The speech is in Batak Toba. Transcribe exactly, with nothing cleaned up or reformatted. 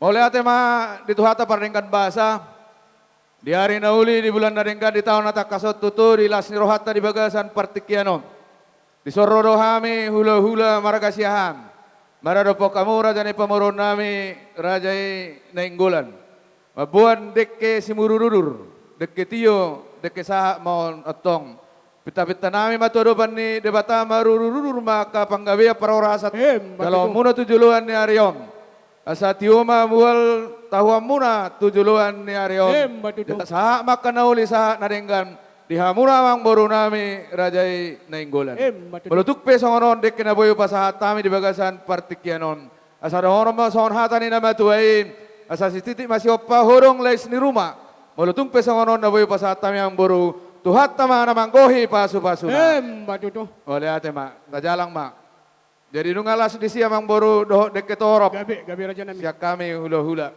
Mauliate ma di Tuhanta pardenggan basa, di ari na uli, di bulan na denggan, di taon na tangkas on tutu, di las ni rohanta di bagasan partingkian on. Dison ro do hami hulahula marga Siahaan maradophon hamu raja ni pamoruonnami, Raja i Nainggolan, mamboan dengke simudurudur, dengke tio, dengke sahat ma on antong. Pintapintanami ma tu adopan ni Debata, marudurudur ma angka panggabean parhorasan. Emma tutu. Jaloonmuna tu joloan ni ari on. Asa tio ma mual tahuanmuna tu joloan ni ari on. Emma tutu. Jala sahat ma angka na uli, sahat na denggan di hamuna amangborunami, Raja i Nainggolan. Emma tutu. Molo tung pe songon on dengke na boi hupasahat hami di bagasan partingkian on, asa dohonon ma songon hata ni na matua i: Asa sititi masihompa, hodong lais ni ruma. Molo tung pe songon on na boi hupasahat hami, amangboru, Tuhanta ma na manggohi pasupasuna. Emma tutu. Mauliate ma, tajalang ma. Jadi nunga las disi, amangboru, dohot dengke torop. Gabe, gabe, rajanami. Sian hami hulahula.